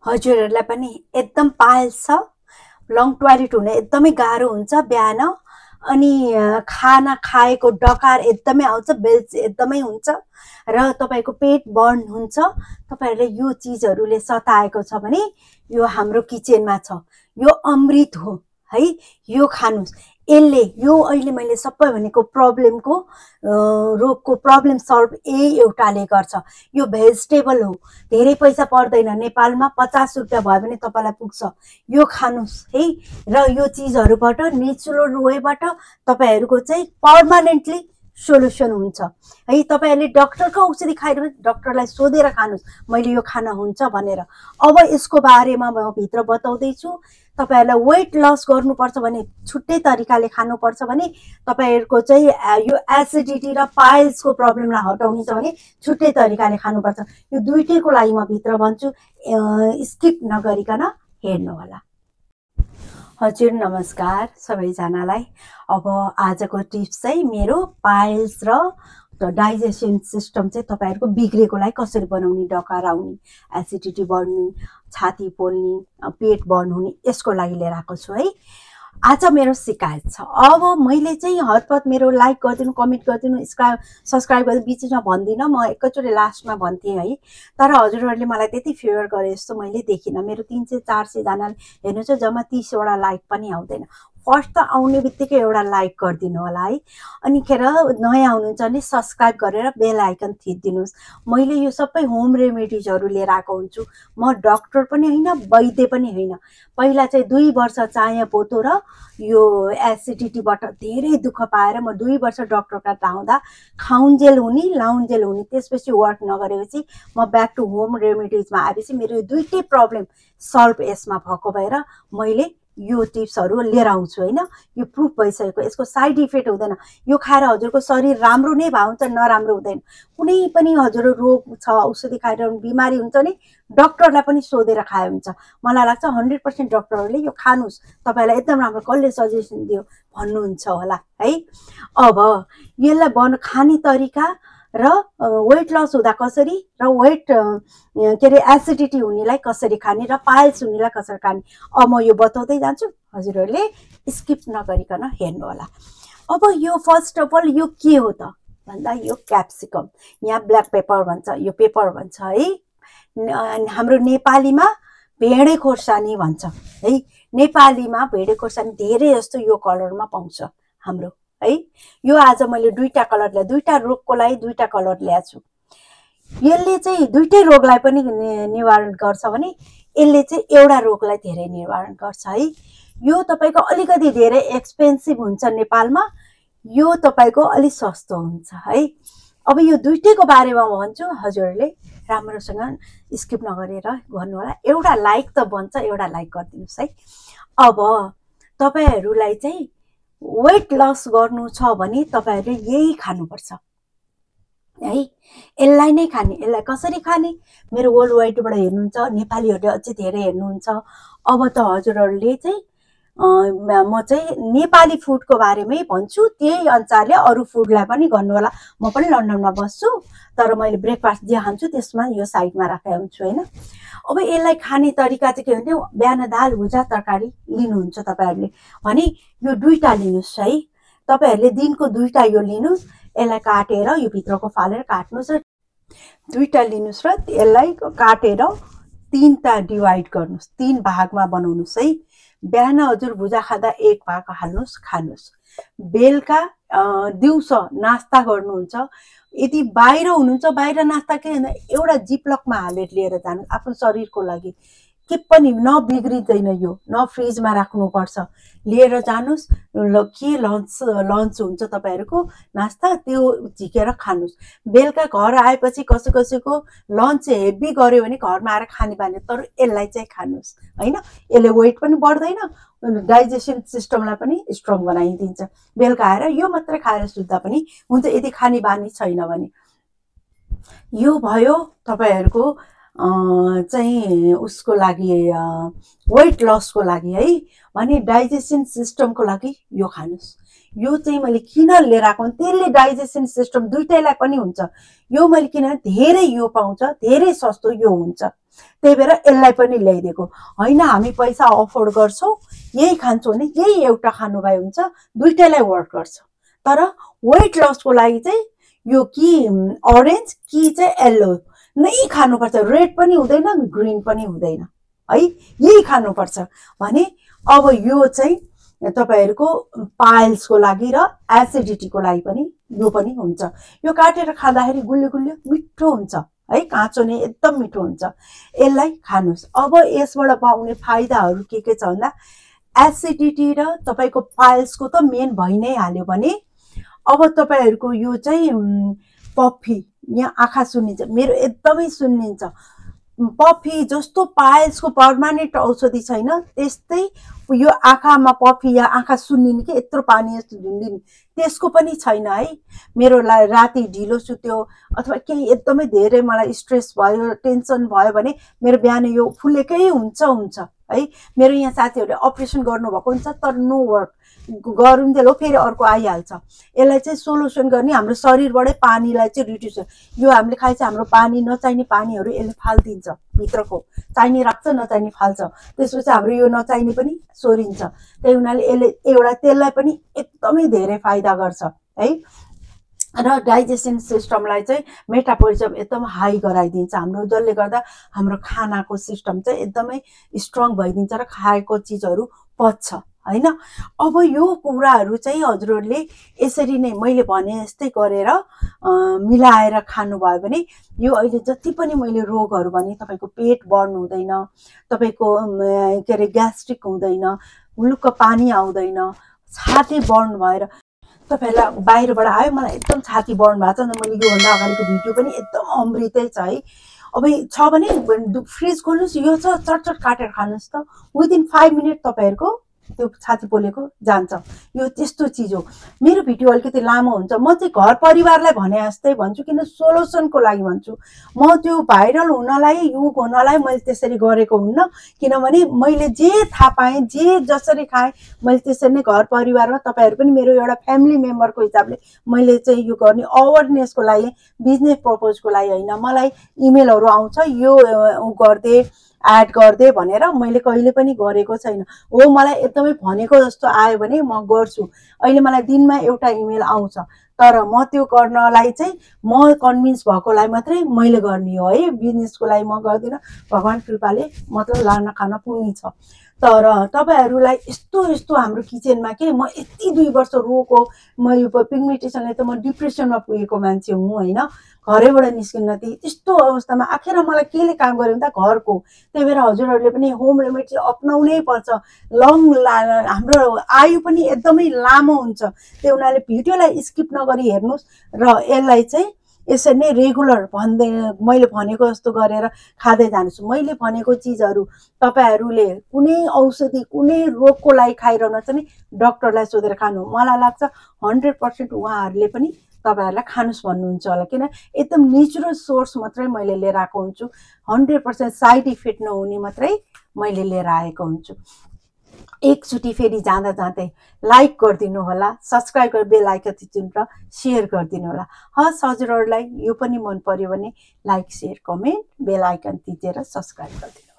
हजुरहरूलाई पनि एकदम पाइल्स छ, लङ टोयलेट हुन एकदमै गाह्रो हुन्छ बिहान, अनि खाना खाएको डकार एकदमै आउँछ, बेल्स एकदमै हुन्छ र तपाईँको पेट बर्न हुन्छ। तपाईँहरूले यो चिजहरूले सताएको छ भने यो हाम्रो किचनमा छ, यो अमृत हो है, यो खानुस्। यसले यो अहिले मैले सबै भनेको प्रब्लमको रोगको प्रब्लम सल्भ एउटाले गर्छ। यो भेजिटेबल हो, धेरै पैसा पर्दैन, नेपालमा 50 रुपियाँ भयो भने तपाईँलाई पुग्छ। यो खानुस् है, र यो चिजहरूबाट नेचुरल वेबाट तपाईँहरूको चाहिँ पर्मानेन्टली सोल्युसन हुन्छ है। तपाईँहरूले डक्टरको औषधि खाएर डक्टरलाई सोधेर खानुस् मैले यो खाना हुन्छ भनेर। अब यसको बारेमा म भित्र बताउँदैछु। तपाईँहरूलाई वेट लस गर्नुपर्छ भने छुट्टै तरिकाले खानुपर्छ भने तपाईँहरूको चाहिँ यो एसिडिटी र पाइल्सको प्रब्लमलाई हटाउनु छ भने छुट्टै तरिकाले खानुपर्छ। यो दुईटैको लागि म भित्र भन्छु, स्किप नगरिकन हेर्नु होला। हजुर नमस्कार सबैजनालाई। अब आजको टिप्स चाहिँ मेरो पाइल्स र डाइजेसन सिस्टम चाहिँ तपाईँहरूको बिग्रेकोलाई कसरी बनाउने, डकार आउने, एसिडिटी बढ्ने, छाती पोल्ने, पेट बर्न हुने, यसको लागि लिएर आएको छु है। आज मेरो शिकायत छ। अब मैले चाहिँ हतपत मेरो लाइक गरिदिनु, कमेन्ट गरिदिनु, सब्सक्राइब गरिदिनु बिचमा भन्दिनँ, म एकैचोटि लास्टमा भन्थेँ है। तर हजुरहरूले मलाई त्यति फेभर गरे जस्तो मैले देखिनँ। मेरो 300-400 जनाले हेर्नु चाहिँ जम्मा 30 वटा लाइक पनि आउँदैन। फर्स्ट त आउने बित्तिकै एउटा लाइक गरिदिनु होला है। अनि खेर नयाँ हुनुहुन्छ भने सब्सक्राइब गरेर बेल आइकन थिचिदिनुहोस्। मैले यो सबै होम रेमेडिजहरू लिएर आएको हुन्छु। म डक्टर पनि होइन, वैद्य पनि होइन। पहिला चाहिँ 2 वर्ष चाया पोतो र यो एसिडिटीबाट धेरै दुःख पाएर म 2 वर्ष डक्टर कहाँ धाउँदा खाउन्जेल हुने, लाउन्जेल हुने, त्यसपछि वर्क नगरेपछि म ब्याक टु होम रेमेडिजमा आएपछि मेरो यो दुईटै प्रब्लम सल्भ यसमा भएको भएर मैले यो टिप्सहरू लिएर आउँछु होइन। यो प्रुफ भइसकेको, यसको साइड इफेक्ट हुँदैन। यो खाएर हजुरको शरीर राम्रो नै भयो हुन्छ, नराम्रो हुँदैन। कुनै पनि हजुर रोग छ, औषधि खाएर बिमारी हुन्छ नि डक्टरलाई पनि सोधेर खाए हुन्छ। मलाई लाग्छ 100% डक्टरहरूले यो खानुस्, तपाईँलाई एकदम राम्रो कसले सजेसन दियो भन्नुहुन्छ होला है। अब यसलाई खाने तरिका र वेट लस हुँदा कसरी, र वेट के अरे एसिडिटी हुनेलाई कसरी खाने, र पाइल्स हुनेलाई कसरी खाने, अब म यो बताउँदै जान्छु। हजुरहरूले स्किप नगरिकन हेर्नु होला। अब यो फर्स्ट अफ अल यो के हो त भन्दा यो क्याप्सिकम, यहाँ ब्ल्याक पेपर भन्छ, यो पेपर भन्छ है। हाम्रो नेपालीमा भेडे खोर्सानी भन्छ है। नेपालीमा भेडे खोर्सानी धेरै जस्तो यो कलरमा पाउँछ हाम्रो है। यो आज मैले दुईटा कलर ल्याए, दुईटा रोगको लागि दुईटा कलर ल्याएको छु। यसले चाहिँ दुईटै रोगलाई पनि निवारण गर्छ भने यसले चाहिँ एउटा रोगलाई धेरै निवारण गर्छ है। यो तपाईँको अलिकति धेरै एक्सपेन्सिभ हुन्छ नेपालमा, यो तपाईँको अलिक सस्तो हुन्छ है। अब यो दुईटैको बारेमा भन्छु, हजुरहरूले राम्रोसँग स्किप नगरेर गर्नु होला। एउटा लाइक त बन्छ, एउटा लाइक गरिदिनुहोस् है। अब तपाईँहरूलाई चाहिँ वेट लस गर्नु छ भने तपाईँहरूले यही खानुपर्छ है। यसलाई नै खाने। यसलाई कसरी खाने, मेरो वर्ल्ड वाइडबाट हेर्नुहुन्छ, नेपालीहरूले अझै धेरै हेर्नुहुन्छ। अब त हजुरहरूले चाहिँ म चाहिँ नेपाली फुडको बारेमै भन्छु, त्यही अनुसारले अरू फुडलाई पनि गर्नु होला। म पनि लन्डनमा बस्छु, तर मैले ब्रेकफास्ट जे खान्छु त्यसमा यो साइडमा राखेको हुन्छु होइन। अब यसलाई खाने तरिका चाहिँ के भने, बिहान दाल भुजा तरकारी लिनुहुन्छ तपाईँहरूले भने यो दुईटा लिनुहोस् है। तपाईँहरूले दिनको दुईटा यो लिनुहोस्। यसलाई काटेर यो भित्रको फालेर काट्नुहोस् र दुईटा लिनुहोस् र यसलाई काटेर 3टा डिभाइड गर्नुहोस्, 3 भागमा बनाउनुहोस् है। बिहान हजुर भुजा खाँदा 1 भाग हाल्नुहोस्, खानुहोस्। बेलुका दिउँसो नास्ता गर्नुहुन्छ, यदि बाहिर हुनुहुन्छ, बाहिर नास्ता के भन्दा एउटा जिपलकमा हालेर लिएर जानु आफ्नो शरीरको लागि, के पनि नबिग्रिँदैन यो, न फ्रिजमा राख्नुपर्छ, लिएर जानुहोस्। के लन्च हुन्छ तपाईँहरूको नास्ता, त्यो झिकेर खानुहोस्। बेलुका घर आएपछि कसैको लन्च हेभी गऱ्यो भने घरमा आएर खाने बानी, तर यसलाई चाहिँ खानुहोस् होइन। यसले वेट पनि बढ्दैन, डाइजेसन सिस्टमलाई पनि स्ट्रङ बनाइदिन्छ। बेलुका आएर यो मात्रै खाएर सुत्दा पनि हुन्छ यदि खाने बानी छैन भने। यो भयो तपाईँहरूको चाहिँ उसको लागि, वेट लसको लागि है। भने डाइजेसन सिस्टमको लागि यो खानुहोस्। यो चाहिँ मैले किन लिएर आएको, त्यसले डाइजेसन सिस्टम दुइटैलाई पनि हुन्छ। यो मैले किन धेरै यो पाउँछ, धेरै सस्तो यो हुन्छ, त्यही भएर यसलाई पनि ल्याइदिएको होइन। हामी पैसा अफोर्ड गर्छौँ, यही खान्छौँ भने यही एउटा खानु भए हुन्छ, दुइटैलाई वर्क गर्छ। तर वेट लसको लागि चाहिँ यो कि अरेन्ज कि चाहिँ येल्लो नै खानुपर्छ, रेड पनि हुँदैन, ग्रिन पनि हुँदैन है, यही खानुपर्छ भने अब यो चाहिँ तपाईहरुको पाइल्सको लागि र एसिडिटीको लागि पनि यो पनि हुन्छ। यो काटेर खाँदाखेरि गुलियो गुलियो मिठो हुन्छ है, काँचो नै एकदम मिठो हुन्छ। यसलाई खानुस्। अब यसबाट पाउने फाइदाहरू के छ भन्दा एसिडिटी र तपाईको पाइल्सको त मेन भइ नै हाल्यो भने अब तपाईहरुको यो चाहिँ पफी, यहाँ आँखा सुन्निन्छ, मेरो एकदमै सुन्निन्छ। पफी जस्तो पाइल्सको पर्मानेन्ट औषधि छैन, त्यस्तै यो आँखामा पफी या आँखा सुन्निने कि यत्रो पानी जस्तो झुन्डिने त्यसको पनि छैन है। मेरो राति ढिलो सुत्यो अथवा केही एकदमै धेरै मलाई स्ट्रेस भयो, टेन्सन भयो भने मेरो बिहान यो फुलेकै हुन्छ है। मेरो यहाँ साथीहरूले अपरेसन गर्नुभएको हुन्छ तर नो वर्क, गरुन्जेल हो फेरि अर्को आइहाल्छ। यसलाई चाहिँ सोल्युसन गर्ने हाम्रो शरीरबाटै पानीलाई चाहिँ रिड्युस, यो हामीले खाएछ हाम्रो पानी नचाहिने पानीहरू यसले फालिदिन्छ, भित्रको चाहिने राख्छ नचाहिने फाल्छ, त्यसपछि हाम्रो यो नचाहिने पनि सोरिन्छ। त्यही हुनाले यसले एउटा त्यसलाई पनि एकदमै धेरै फाइदा गर्छ है। र डाइजेसन सिस्टमलाई चाहिँ मेटाबोलिजम एकदम हाई गराइदिन्छ हाम्रो, जसले गर्दा हाम्रो खानाको सिस्टम चाहिँ एकदमै स्ट्रङ भइदिन्छ र खाएको चिजहरू पच्छ हैन। अब यो कुराहरू चाहिँ हजुरहरूले यसरी नै मैले भने जस्तै गरेर मिलाएर खानुभयो भने यो अहिले जति पनि मैले रोगहरू भने तपाईको पेट बर्न हुँदैन, तपाईको के अरे ग्यास्ट्रिक हुँदैन, हुलुक्क पानी आउँदैन, छाती बर्न भएर तपाईहरुलाई बाहिरबाट आयो मलाई एकदम छाती बर्न भएको छ, मैले योभन्दा अगाडिको भिडियो पनि एकदम अमृतै छ है। अब छ भने फ्रिज खोल्नुस्, यो छ चटचट काटेर खानुस् त, विदिन 5 मिनट तपाईहरुको त्यो छाती पोलेको जान्छ। यो त्यस्तो चिज हो। मेरो भिडियो अलिकति लामो हुन्छ, म चाहिँ घर परिवारलाई भने जस्तै भन्छु, किन सोलुसनको लागि भन्छु। म त्यो भाइरल हुनलाई युग हुनलाई मैले त्यसरी गरेको हुन्न, किनभने मैले जे थाहा पाएँ, जे जसरी खाएँ मैले त्यसरी नै घर परिवारमा तपाईहरु पनि मेरो एउटा फ्यामिली मेम्बरको हिसाबले मैले चाहिँ यो गर्ने अवेरनेसको लागि, बिजनेस पर्पजको लागि हैन। मलाई इमेलहरु आउँछ यो गर्दे एड गर्दे भनेर, मैले कहिले पनि गरेको छैन। हो मलाई एकदमै भनेको जस्तो आयो भने म गर्छु। अहिले मलाई दिनमा एउटा इमेल आउँछ, तर म त्यो गर्नलाई चाहिँ म कन्भिन्स भएकोलाई मात्रै मैले गर्ने हो है, बिजनेसको लागि म गर्दिन। भगवान कृपाले मतलब लान खान पुग्ने छ। तर तपाईहरुलाई यस्तो हाम्रो किचनमा के म यति 2 वर्ष रोको म यो पिगमेन्टेसनले त म डिप्रेसनमा पुगेको मान्छे हुँ हैन, घरैबाट निस्किन त्यस्तो अवस्थामा आखिर मलाई केले काम गर्यो भन्दा घरको। त्यही भएर हजुरहरूले पनि होम रेमेडी अपनाउनै पर्छ। हाम्रो आयु पनि एकदमै लामो हुन्छ, त्यही हुनाले भिडियोलाई स्किप नगरी हेर्नुस् र यसलाई चाहिँ यसरी नै रेगुलर भन्दै मैले भनेको जस्तो गरेर खाँदै जानुस्। मैले भनेको चिजहरू तपाईहरुले कुनै औषधि कुनै रोगको लागि खाइरहनु छ नि डाक्टरलाई सोधेर खानु। मलाई लाग्छ 100% उहाँहरूले पनि तपाईहरुलाई खानुस् भन्नुहुन्छ होला, किन एकदम नेचुरल सोर्स मात्रै मैले लिएर आएको हुन्छु। 100% साइड इफेक्ट नहुने मात्रै मैले लिएर आएको हुन्छु। एकचोटि फेरि जाँदा जाँदै लाइक गरिदिनु होला, सब्स्क्राइब गरेर बेल आइकन थिचेर शेयर गरिदिनु होला। हस्, हजुरहरूलाई यो पनि मन पर्यो भने लाइक शेयर कमेन्ट बेल आइकन थिचेर सब्स्क्राइब गरिदिनु।